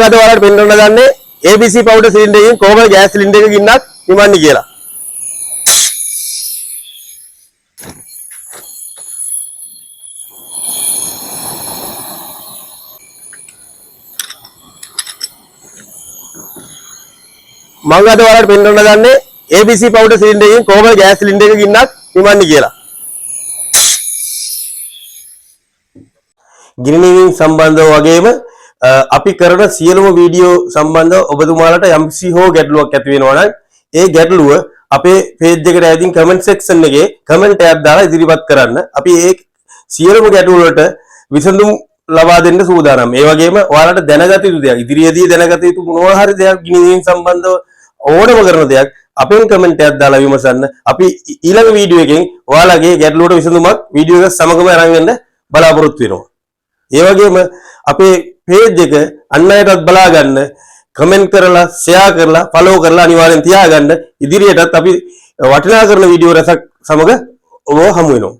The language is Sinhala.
මං අද ඔයාලට පෙන්වන්න හදන්නේ ABC powder cylinder එකකින් කොහොමද ගෑස් සිලින්ඩර් එක ගින්නක් නිවන්නේ කියලා. මං අද ඔයාලට පෙන්වන්න හදන්නේ ABC powder cylinder එකකින් කොහොමද ගෑස් සිලින්ඩර් එක ගින්නක් නිවන්නේ කියලා. ගිනි නිවීම සම්බන්ධව වගේම අපි කරන සියලුම වීඩියෝ සම්බන්ධව ඔබතුමාලට යම්කිසි හෝ ගැටලුවක් ඇති වෙනවා නම් ඒ ගැටලුව අපේ පේජ් එකට ඇවිදින් කමෙන්ට් සෙක්ෂන් එකේ කමෙන්ට් එකක් දාලා ඉදිරිපත් කරන්න. අපි ඒ සියලුම ගැටලු වලට විසඳුම් ලබා දෙන්න සූදානම්. ඒ වගේම ඔයාලට දැනගත යුතු දෙයක්, ඉදිරියේදී දැනගත යුතු මොනවා හරි දෙයක් ගිනි නිවීම සම්බන්ධව ඕනම කරන දෙයක් අපෙන් කමෙන්ට් එකක් දාලා විමසන්න. අපි ඊළඟ වීඩියෝ එකෙන් ඔයාලගේ ගැටලුවට විසඳුමක් වීඩියෝ එක සමගම අරන් එන්න බලාපොරොත්තු වෙනවා. ඒ වගේම අපේ පේජ් එක අන් අයටත් බලා ගන්න, කමෙන්ට් කරලා, ෂෙයා කරලා, ෆලෝ කරලා අනිවාර්යෙන් තියාගන්න. ඉදිරියටත් අපි වටිනා කරන වීඩියෝ රැසක් සමග ඔබව හමු වෙනවා.